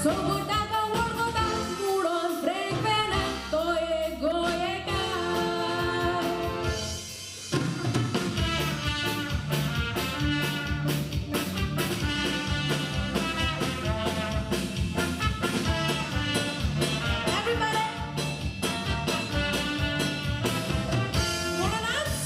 सोगोटाका वळखता मुडोन फ्रँक पेना तो एक गोंयकार. Everybody, wanna dance?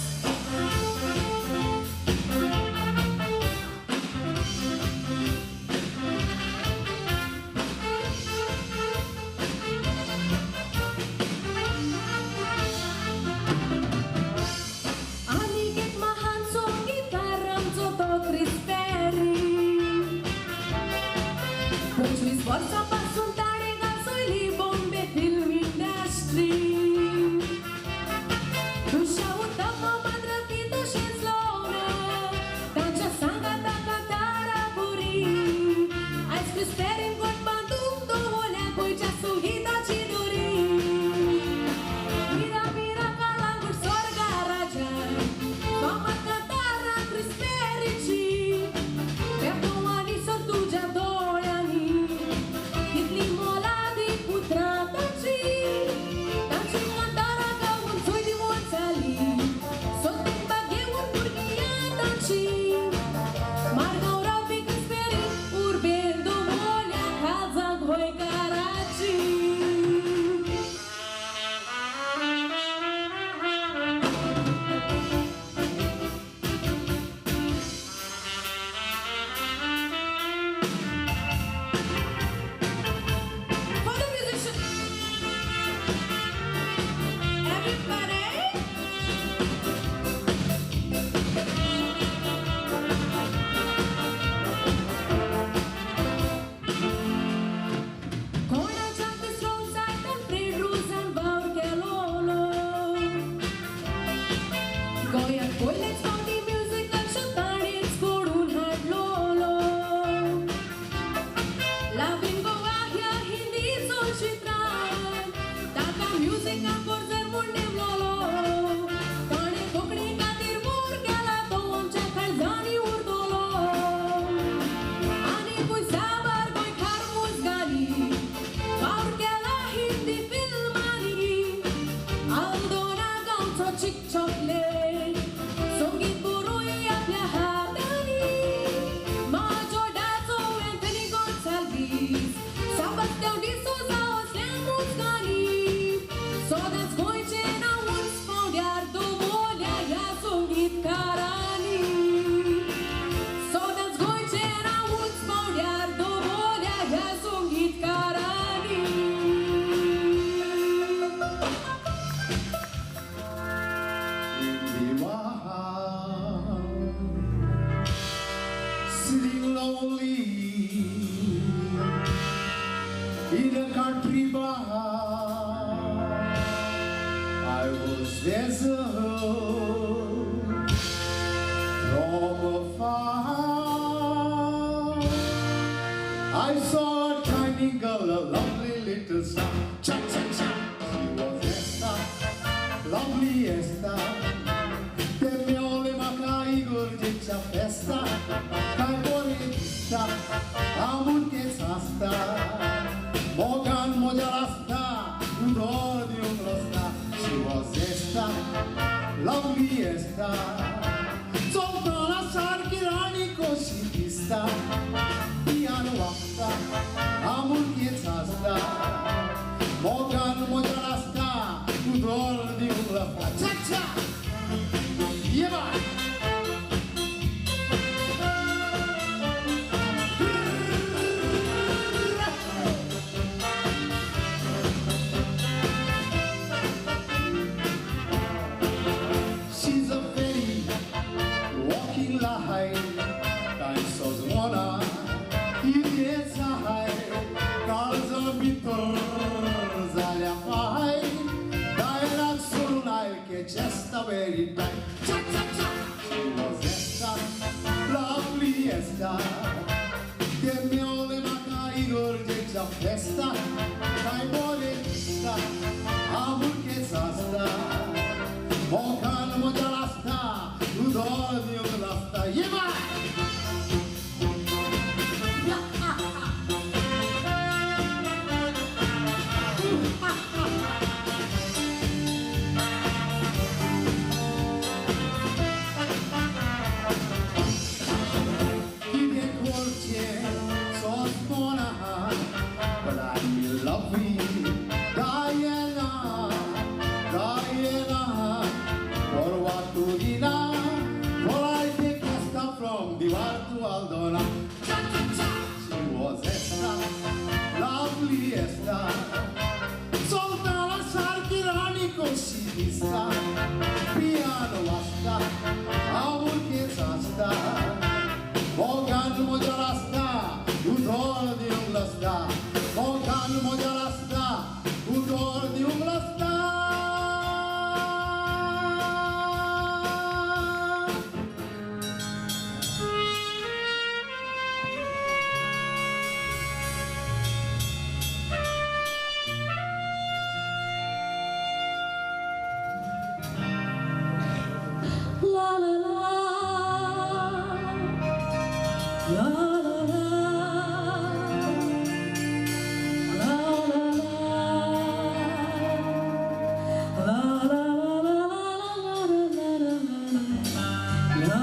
आनीक एक महान संगीतकार आमचो तो क्रिस पेरी. 25 वर्सां पासून ताणें गाजयली बॉम्बे फिल्म इंडस्ट्री. तुषा उत्तम माद्रती तशेंच लोना तांच्या सांगाताक तारापुरी. आयज क्रिस पेरीन गोट बांदूंक दवरल्या गोंयच्या संगीताची दोरी. मीरा मीरा काळांगूट स्वर्गा राजा फामाद कांतारा क्रिस पेरीची. बेबदो आनी सर तुज्या दोळ्यांनी कितली मोलादीक उतरां तांची. तांची कांतारां गावन चोयली वचाली सोतेंबा घेवन भुरगीं तांची. मारगांव रावपी क्रिस पेरी उर्बेन दवरल्या काळजा गोंयकाराची. For the musician, everybody. कोणाच्या तिसरो सायटन फ्रेड रोजान वावर केलोलो. गोंयांत पयलेच फावटी म्युजिकल शो ताणेंच घडोवन हाडलोलो. लव्ह इन गोवा ह्या हिंदी चलचित्रान ताका म्युजिका कंपोजर म्हूण नेमलोलो. ताणें कोंकणी खातीर वावर केला तो आमच्या काळजांनी उरतलो. आनीकूय साबार गोंयकार मुजगांनी वावर केला हिंदी फिल्मांनी. आल्दोना गांवचो चिक चॉकलेट संगीत बरोय आपल्या हातांनी. माजोडाचो अँथनी गोन्साल्वीस साबास्त्यांव डिसोजा असल्या मुजगांनी सदांच गोंयचें नांव उंच पांवड्यार दवरल्या ह्या संगीतकारांनी. सदांच गोंयचें नांव उंच पांवड्यार दवरल्या ह्या संगीतकारांनी. In the wild, sitting lonely in a country bar, I was dazzled from afar. I saw a tiny girl, a lovely little star. Cha cha cha, she was Esther, lovely Esther. तेम्योले म्हाका इगर्जेच्या फेस्ता काय बरें दिसता आमुरकेच आसता मोगान म्हज्या रास्ता उदो दिवंक रस्ता. She was Esther, lovely Esther. चलतना सारकी राणी कशी दिसता पियानो वाजता आमुरकेच आसता मोगान म्हज्या रास्ता उदो दिवंक रस्ता. चा चा Yeah. She's a fairy walking line. Time mona इथेच आहे काळजा भितर झाल्या पाय डायलॉग सोडून आयल just the very time. Cha cha cha. She was Esther, lovely Esther. तेम्योले म्हाका इगर्जेच्या फेस्ता काय बरें दिसता आमुरकेच आसता मोगान म्हज्या रास्ता उदो दिवंक लागता. ये. आसता, मोगान मोजाल आसता, उदोर दिवंक नासता. La la la, la la la, la la la, la la la la la la la la.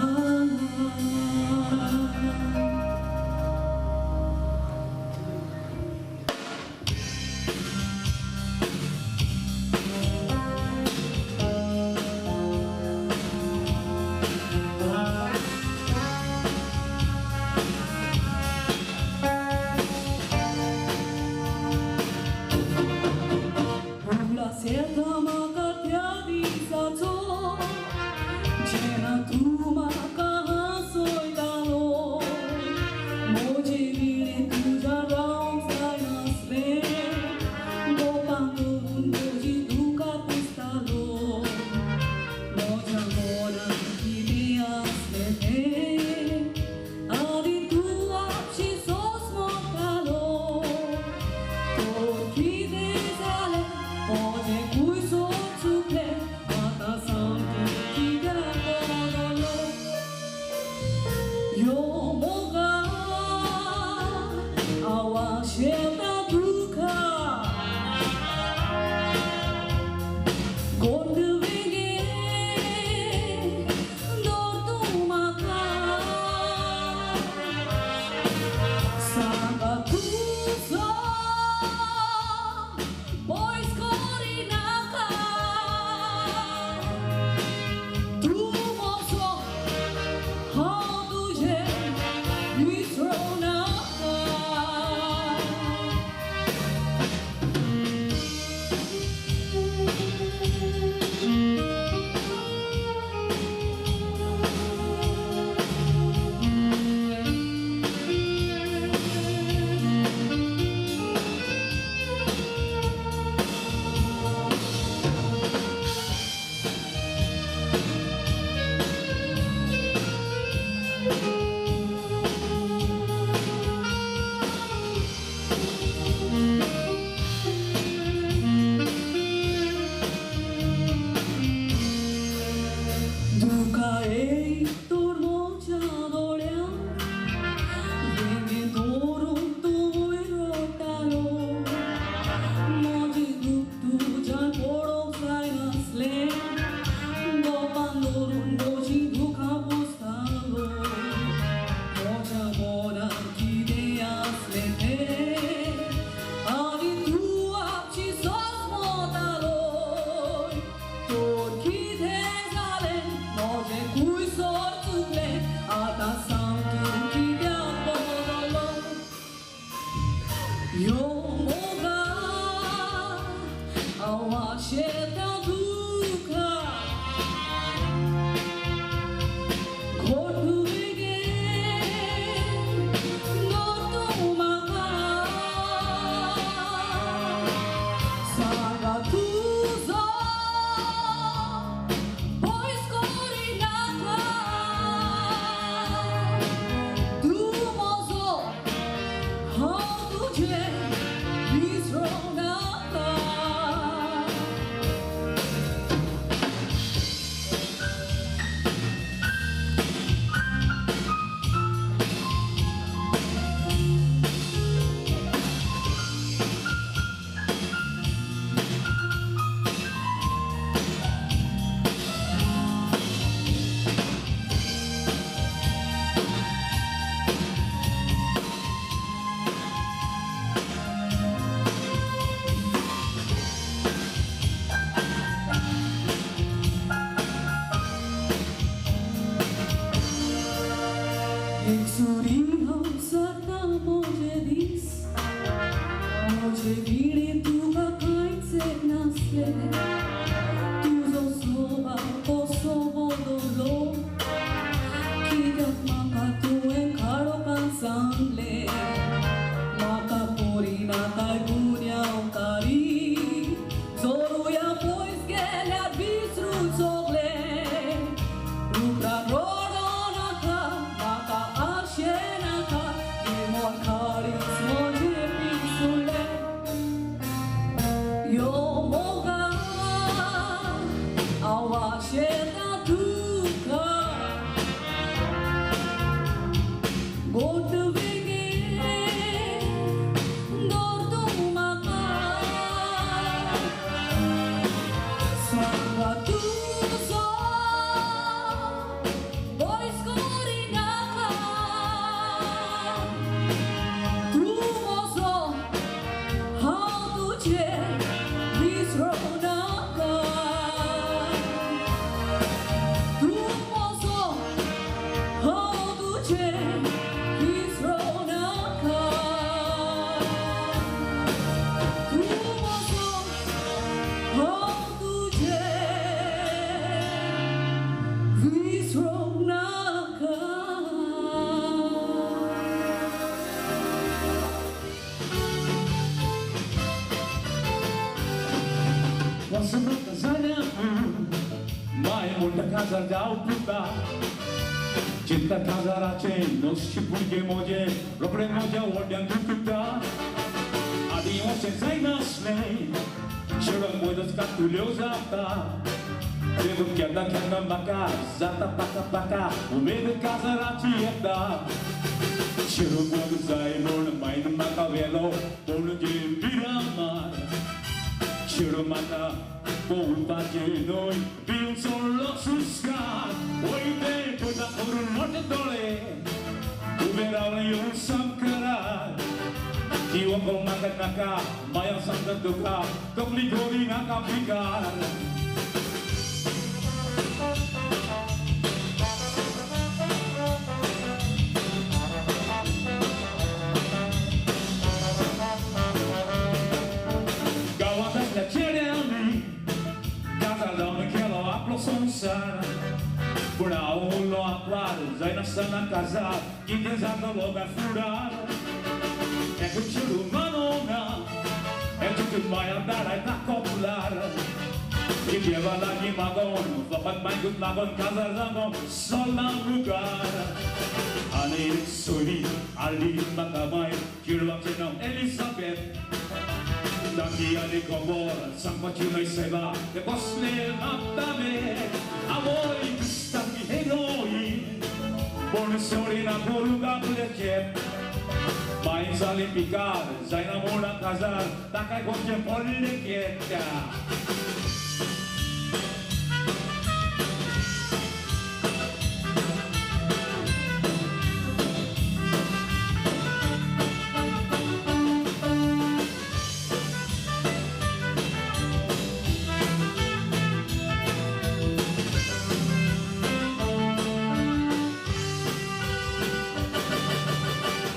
Posso काजाऱ्या माय मोठ्या काजार जाव पुता चिंता काजाराचे नोसचे भुरगे मोजे रोखडे मोज्या व्हड्यान दुखता आदी अशें जायनासलें चेडवांक मदत कातुल्यो जाता देखून केन्ना केन्ना म्हाका जाता पाका पाका उमेद काजाराची येता चेडूं मोग जाय म्हूण मायन म्हाका व्हेलो पणजे मिरामार चेडूं म्हाका पळोवपाचें न्हय पिवन सोडलो सुस्कार वयते पयता करून मोटे दोळे उबें रावलें येवन सामकारार ती वखो म्हाका नाका माया सांगता तुका तकली गोरी नाका पिकार गांवांत आसल्या चेड्यांनी काजार जावन केलो आपलो संवसार पूण हांव उरलो आंकवार जायनासतना काजार कितें जातलो काय फुडार एक चेडूं मानोना एक चेडूं माया दाडायता कपलार की देवा लागीं मागोन फकत मायकूच लागोन काजार जागोन सोल्ला मुखार आनी एक सोयरी हाडली म्हाका माय चेडवाचें नांव एलिझाबेथ ताची आनी खबर सांगपाची न्हय सेवा ते बसले मागताले आवय दिसता की हेरोईन पूण सोडिना करूंक आपलें चेप माय जाली पिकार जायना म्हूण काजार ताका करचें पडलें कित्या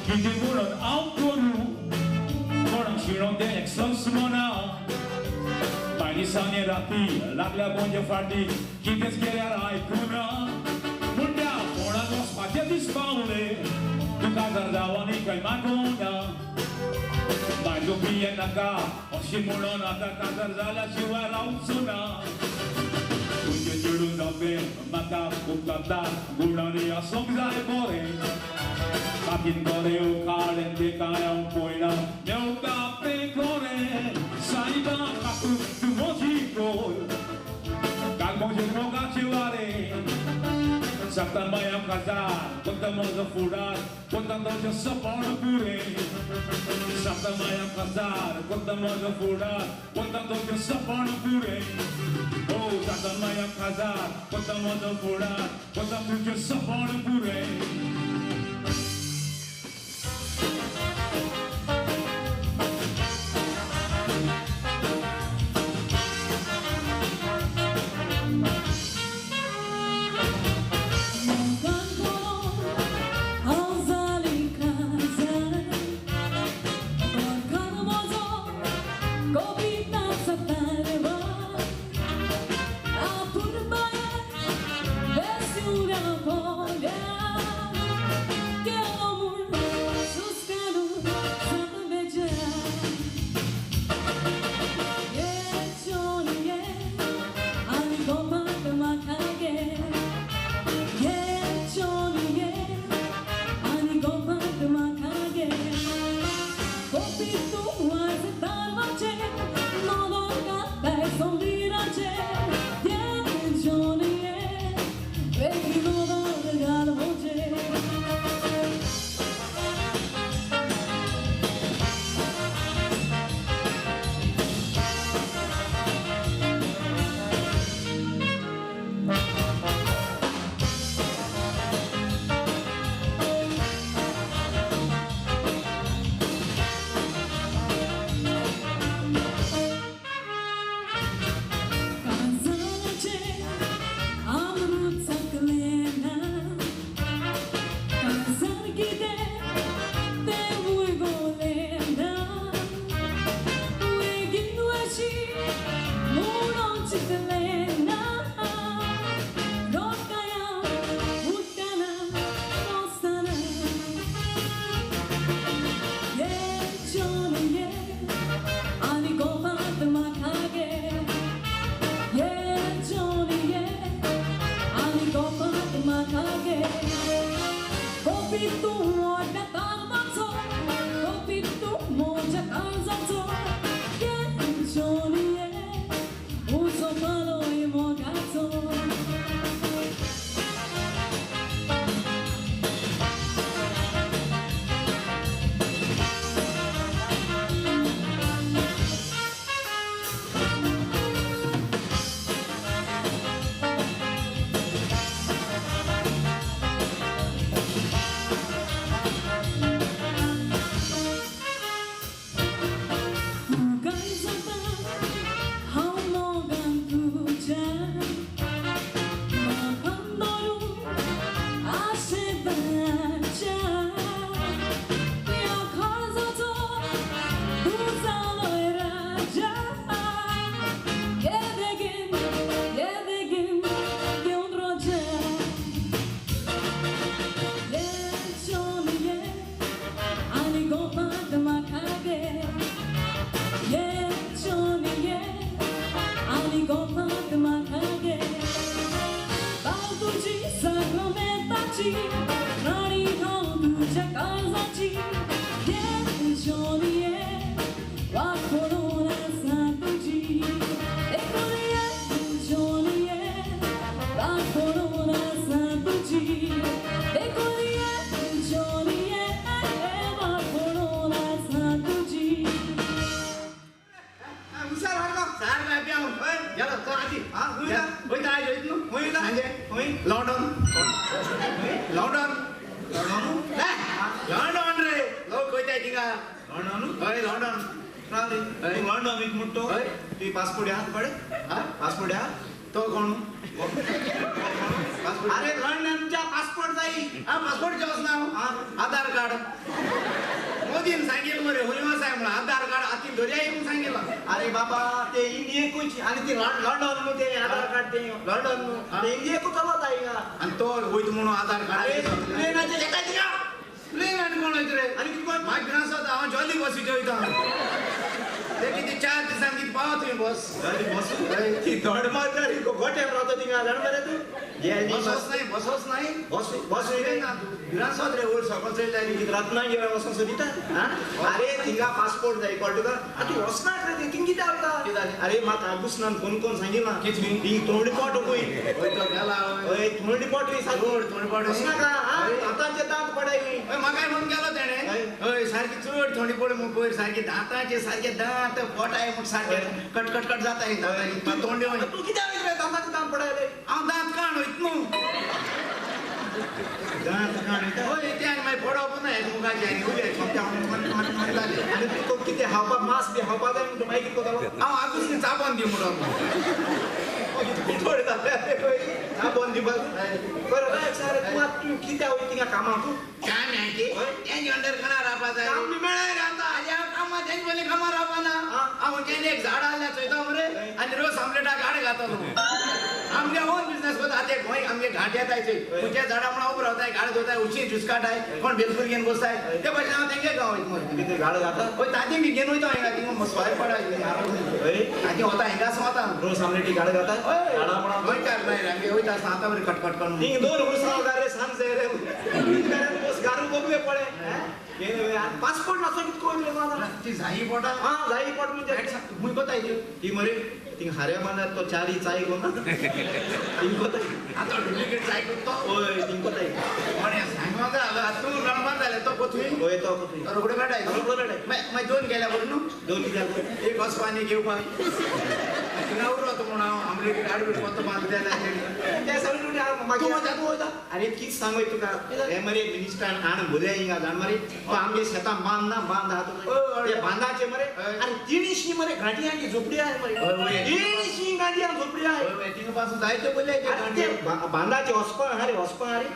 कितें म्हणून हांव करूं कोणाक शिणोन तें एक संस्मना कांय दिसांनी राती लागल्या म्हणजे फाटी कितेंच केल्यार आयकुना म्हणटा कोणाक वचपाचें दीस पावले तूं काजार जाव आनी खंय मागोना मागीर तूं पिये नाका अशें म्हणून आतां काजार जाल्या शिवाय रावचो ना तुजें चेडूं जावपे म्हाका उपकारता गुणांनी आसूंक जाय बरें कातीन करे काळें तें कांय हांव पळयना मेवता तें कोरें सायबा काकू तूं म्हजी कोर काल म्हजें मोगाचें वारें सांगता माया काजार कोत्ता म्हजो फुडार कोत्ता तुजें सपन पुरें सांगता माया काजार कोत्ता म्हजो फुडार कोत्ता तुजें सपन पुरें ओ सांगता माया काजार कोत्ता म्हजो फुडार कोत्ता तुजें सपन पुरें. Yeah. लंडन लंडन लंडन रे लोक वयताय थिंगा लंडन हय लंडन लंडन वयता म्हणटा तो तुवें पासपोर्ट आहा तुकडे पासपोर्ट आहा तो कोण अरे लंडनच्या पासपोर्ट जाई हा पासपोर्ट वचना आधार कार्ड मोदीन सांगितलं मरे हुलिमा साहेब म्हणून आधार कार्ड हाती दर्या येऊन सांगितलं. अरे बाबा ते इंडियेकूच आणि ते लंडन न्हू ते आधार कार्ड ते लंडन न्हू ते इंडियेकूच चलत हिंगा आनी तो वयता म्हणून आधार कार्ड. अरे प्लेनाचेर येता थिंगा प्लेन आनी कोण वयता रे आनी कितें कोण म्हाका भिरांत आसता हांव जॉली बसीचेर वयता ते कितें 4 दिसांनी कितें पावत थंय बस जॉली बस ती धड मारता गोटे रावता थिंगा जाण मरे तूं बसोच नाही बसोच नाही बस बस ना तूं भिरांत रे वयर सकल चडले कितें रत्नागिरी वचोन सोदिता अरे थिंगा पासपोर्ट जाय कळ्ळें तुका आतां वचनाक रे थिंग कितें जाता अरे म्हाका आगुसनान फोन करून सांगिलां कितें ही तोंडी पोट खंय हय तो गेला हय तोंडी पोट चड तोंडी पोट वचनाका दांतांचे दांत पडाय म्हाकाय म्हणून गेलो तेणें हय सारकी चड थंडी पड म्हूण पयर सारकी दांतांचे सारके दांत पोटाय म्हूण सारके कट कट कट जाता तूं तोंडी तूं कित्याक वयता रे दांतांचे दांत पडाय हांव दांत काण वयता न्हू दांत काण वयता हय ते आनी मागीर पडप ना एकमुखाचे आनी उलय जालें आनी तुका कितें खावपाक मांस बी खावपाक जाय म्हणटा मागीर कितें करतलो हांव आगूच चाबोन दी म्हणून थोडें जालें चाबोन दिवपाक बरें तूं आतां तूं कित्याक वयता थिंगा कामाक तूं काम हें की तेंचे अंडर कोणा रावपा जाय काम बी मेळना रे आतां आनी हांव कामां तेंचे पयलीं कामां रावपा ना हांव तेंचे एक झाड आहल्यार चोयता मरे आनी रोस आमलेटाक गाड घातलो आमगे ओन बिजनेस करता आतां गोंय आमगे घाट येताय चोय खंयच्या झाडा म्हणून उबो रावताय गाड धोताय उशी ज्यूस काडटाय कोण बेलपूर घेवन बसताय ते भाशेन हांव तेंगे गांव वयता मरे कितें गाड घाता हय ताती बी घेवन वयता हिंगा थिंगा स्वाय पडाय हय ताती वता हिंगाच वता रोस आमलेटी गाड घाता हय झाडा म्हणून गोंयकार न्हय रे आमगे वयता आसतना आतां बरें कटकट करून थिंग दोन वर्सां रे सांग जाय रे बस गारू बघूया पळे पासपोर्ट नासो कितें कोण ती जाई पोटा हा जाई पोट म्हणजे खूंय कोताय ती ती मरे थिंग हाऱ्या बांदार तो चारी चाय कोना थिंग कोताय आतां डुप्लिकेट चाय कोत्तो हय थिंग कोताय कोणें सांगूंक जाय तूं रणबान जालें तो कोथूय हय तो कोथूय रोखडो मेळटाय रोखडो मेळटाय मागीर दोन गेल्या बरें न्हू दोन कित्याक एक वचपा आनी एक येवपा थिंगा उरत म्हणून हांव आमलेटी गाड बीड कोत्तो बांदले ते सगळें तूं वता तूं वता अरे कितें सांगू तुका हे मरे मिनिस्टरान आण भुरगे हिंगा जाण मरे तो आमगे शेतां बांद ना बांद आहा ते बांदाचे मरे आनी तिणीशी मरे घांटयांची झोपडी आहे मरे तिणीशी गांठयां झोपडी आहे थिंगा पासून जायते पयले ते बांदाचे वचपा आहा रे वचपा आहा रे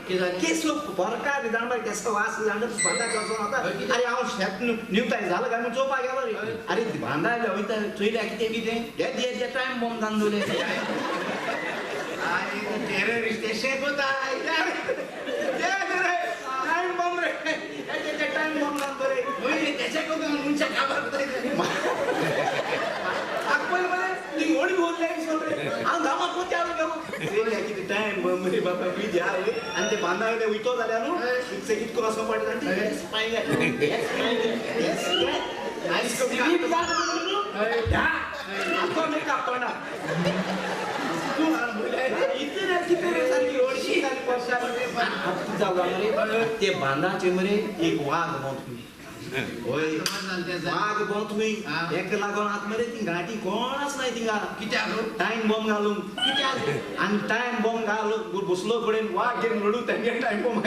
केसो बरकार जाण मरे केसो वास जाण बांदाचे वचोन वता अरे हांव शेत निवताय जालें काय म्हूण चोवपाक गेलो रे अरे बांदायले वयता चोयल्या कितें कितें हे टायम बॉम्ब जावन आनी टेररिस्ट एशें कोताय टायम बॉम्ब रे टायम बॉम्ब जावन बरे तेशें कोता मनशाक काबार कोताय पयलीं मरे ती व्हडली उरले रे हांव गांवांत कोते आलो गांवांत कितें टायम बॉम्ब रे बाबा बीज आहा आनी ते बांदा वयले वयतो जाल्यार न्हू कितें करून वचोंक पडटा ते बांदाचे मरे एक वाग भोंवत हय वाग भोंवत खंय हेका लागून आतां मरे ती घांटी कोण आसनाय थिंगा कित्याक टायम बॉम्ब घालूंक कित्याक आनी टायम बॉम्ब घालून बसलो कडेन वाग घेवन रडू तेंगे time bomb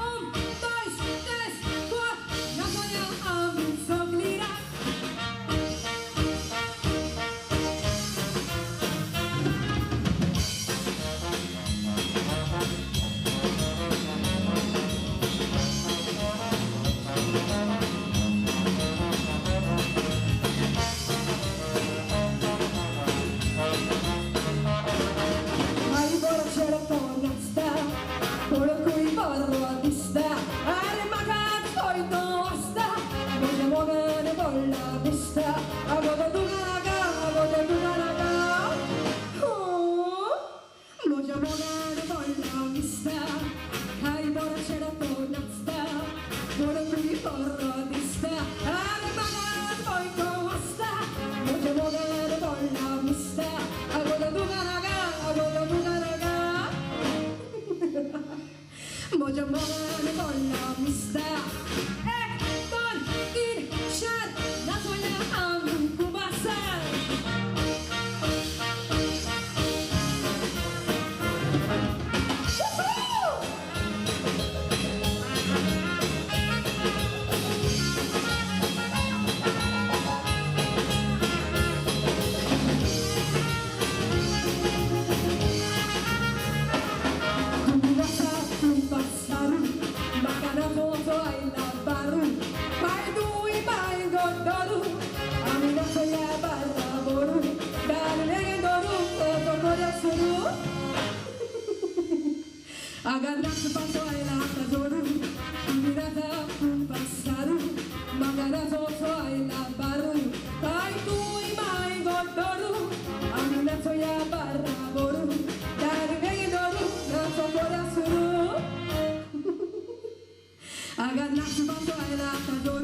Un, dos, tres, cuatro. I got lots of